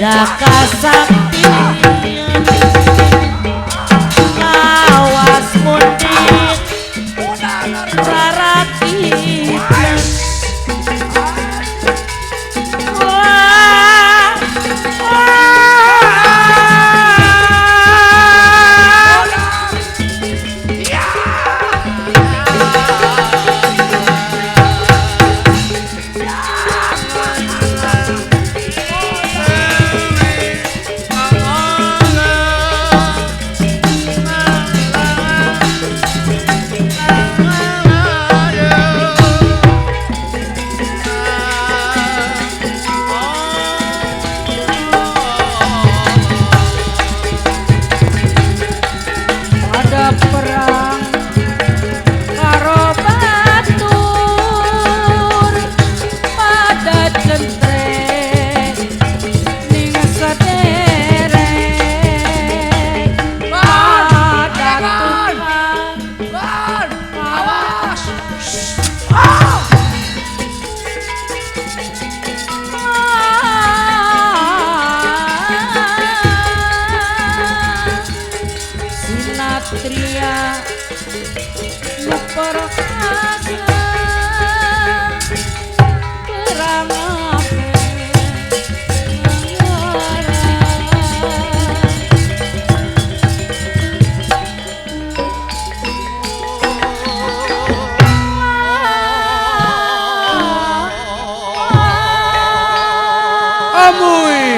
Beda kasaktian lawas munding sarakitan. Wah, wah. Ada perang karo batur pada centre ning sederek pada tukang. Ban, awas. Sinatria nu perkasa perang ape. Amuy.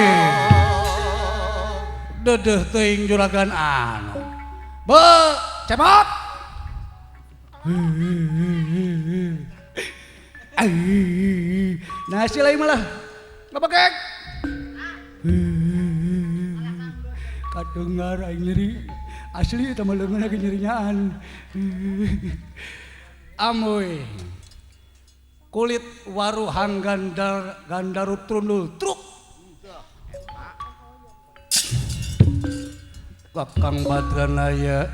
Dedeh teuing juragan anu. Be, cepot. Nah, si lain malah ngabekek. Kadengar aing nyeri. Asli eta mah leungeun lagi nyerinyaan. Amuy. Kulit waru hanggandar gandaru trundul truk. Kakang Badranaya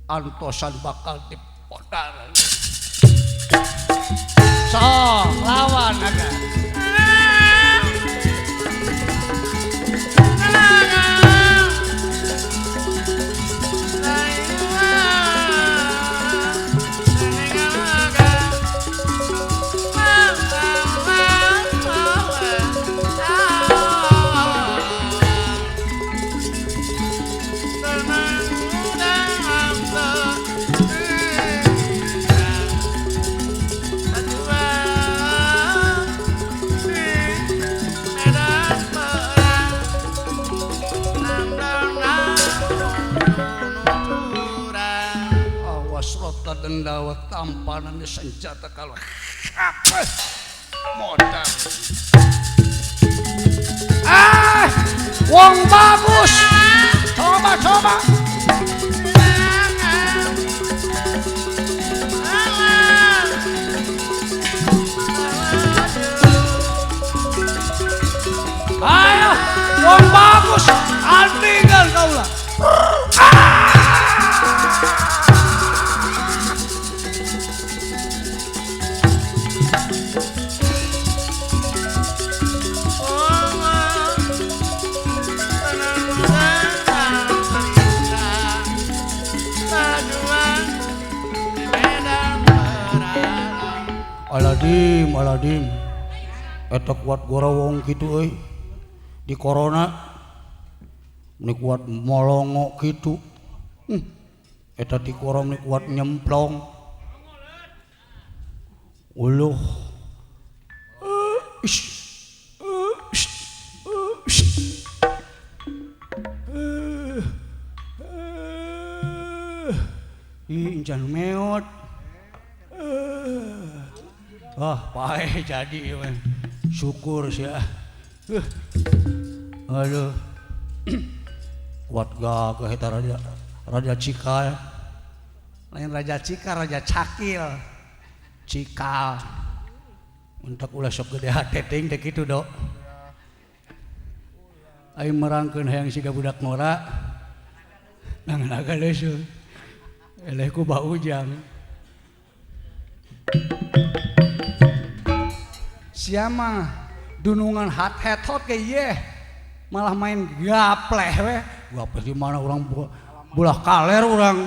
antosan bakal dipodar. Sok lawan aga. Awas rota dendawa tampanan senjata kalau apa modal. Ah, wong bagus. Coba coba. Ayo, wong bagus. Andingan kau lah. Aladim, aladim. Eta kuat gorowong kitu euy. Di corona ni kuat molongo kitu. Eta di korom ni kuat nyemplong. Uluh. Ih, injan meot. Wah, pae jadi man. Syukur sih ah. Aduh. Kuat gagah eta raja Raja Cikal. Lain Raja Cikal, Raja Cakil. Cikal. Untuk ulah sok gede hate ting teh kitu, Dok. Aing merangkeun hayang siga budak ngora. Nanganaga leuseung. Eleh ku Bah Ujang. Siapa Dunungan hat hetot ke ye malah main gapleh we. Gapleh di mana orang bulah kaler orang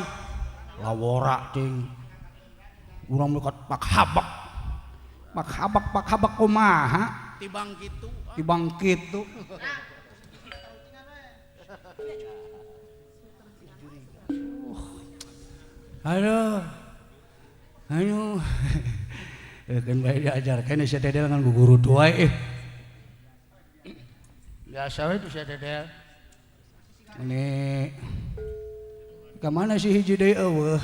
lawora ting. Urang dekat pak habak. Pak habak, pak habak kumaha? Tibang kitu. Tibang kitu. Aduh. Aduh. Kan bae diajarkeun si Dedel ngan guru wae. Biasa we tuh si Dedel. Ini ka mana sih hiji deui eueuh?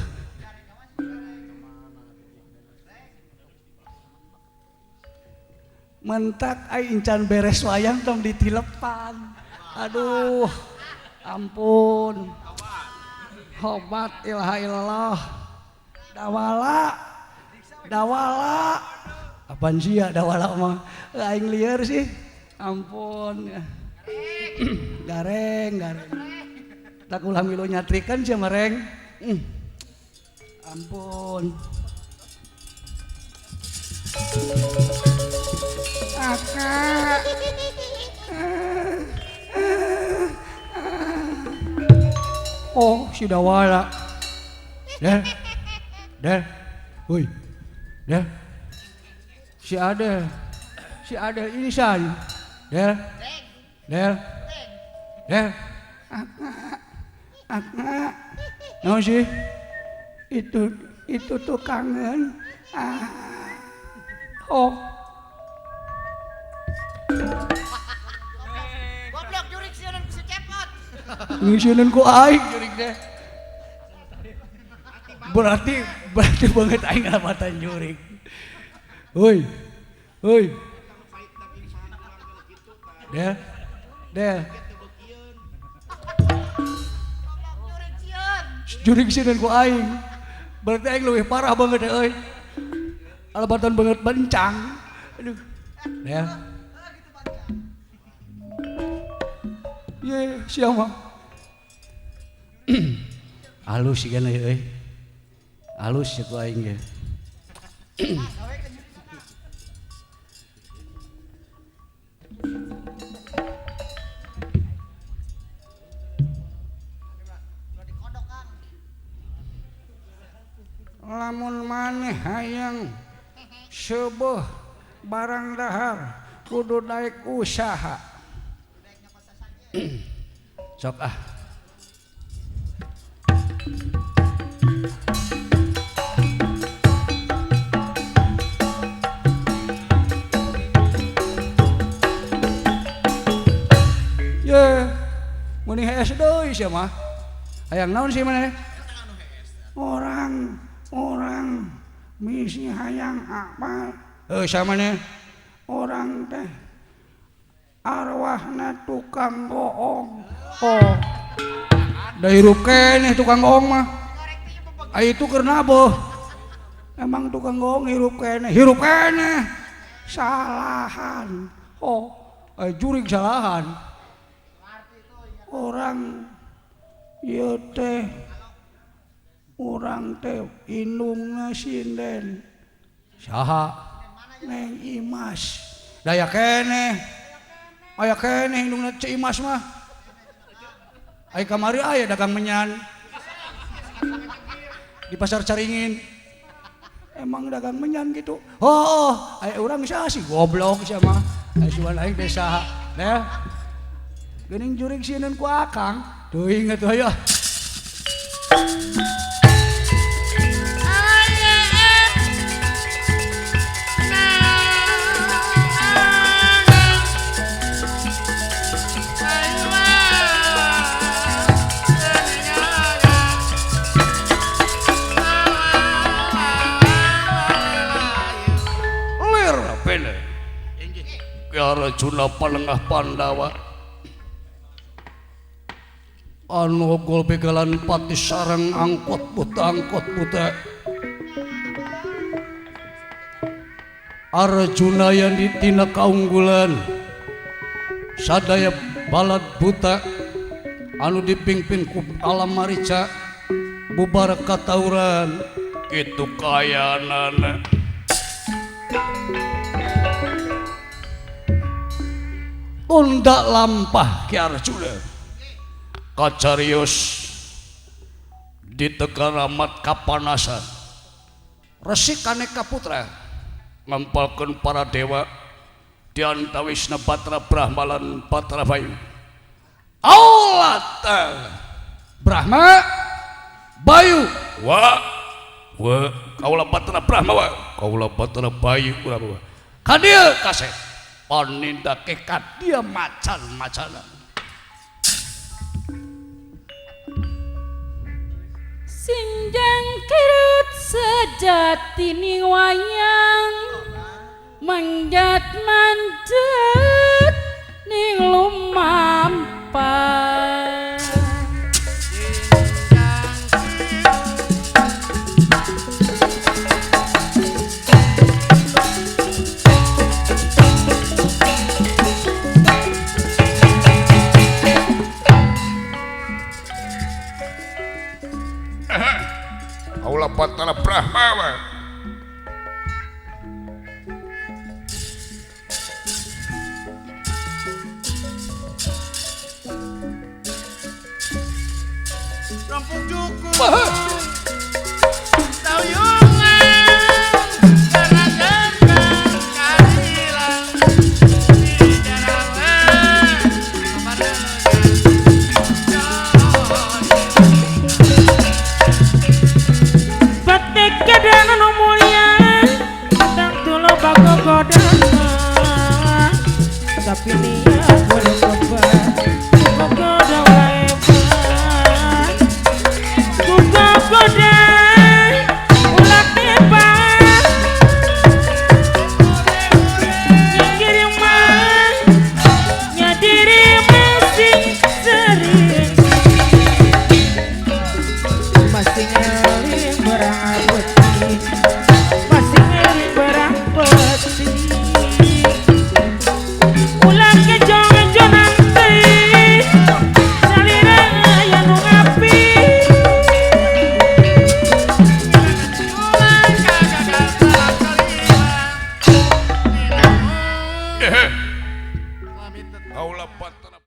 Mentak ai incan beres wayang tong ditilepan. Aduh. Ampun. Hobat ilaha illallah. Dawala. Dawala. Apaan sih ya dawala mah? Aing lieur sih. Ampun. Gareng, gareng. Tak ulah milu nyatrikan sia mareng. Ampun. Akak. Oh, si Dawala. Del. Del. Woi. Del. Si Adel. Si Adel ini san. Del. Del. Del. Akak. Akak. Naon sih? Itu tuh kangen. Ah. Oh. Goblok jurik sieun ku si Cepot. Sieun ku aing jurik teh. Berarti banget aing ngalapatan jurik. Hoi. Hoi. Del. Del. Jurik sieun ku aing. Berarti aing leuwih parah banget euy. Alabatan banget bencang. Aduh. Del. Ye, siapa? Halus sih kan euy. Halus ya ku aing ge. Lamun maneh hayang seubeuh barang dahar kudu daek usaha. Sok ah. Ye, meuni hees deui sia mah. Hayang naon sih maneh? Orang misi hayang apal. Heuh sia maneh? Orang teh arwahna tukang goong. Oh. Da hirup keneh tukang goong mah. Ai itu keur nabuh. Emang tukang goong hirup keneh, hirup keneh. Salahan. Oh, ai jurig salahan. Orang ieu teh urang teh indungna sinden. Saha? Neng Imas. Daya keneh. Aya keneh indungna Ceu Imas mah. Ai kamari aya dagang menyan. Di pasar Caringin. Emang dagang menyan gitu. Oh, aya urang saha sih goblok sia mah. Ai suan aing teh saha. Deh. Geuning jurig sieun ku akang. Teuing atuh aya. Lir pene. Arjuna palengah Pandawa. Anu gol begalan pati sareng angkot buta. Arjuna yang ditina kaunggulan sadaya balad buta anu dipimpin ku alam marica bubar katauran kitu kayanana. Tunda lampah Ki Arjuna. Kacarius di Tegaramat kapanasan. Resi Kaneka Putra ngempalkeun para dewa diantawisna Batra Brahma lan Batra Bayu. Allah Ta'ala Brahma Bayu wa wa kaula Batra Brahma wa kaula Batra Bayu wa kadieu kaseh panindake kadia macan-macanan. Sinjang kirut sejati ning wayang manjat manjat ning lumampah. Kaula Batara Brahma wa. Rampung cukup. Tauyungan karajakan kadilan di jarawan kebarengan. Batik kadang nu mulia tang tulo bagogodana tapi niat boleh coba gogoda wae gogoda ulah tebak nyingkir mah nya diri masing sering masing ngeling barang peti masing ngeling barang peti ulah kejo-kejonan teuing salira aya nu ngapi Kaula Batara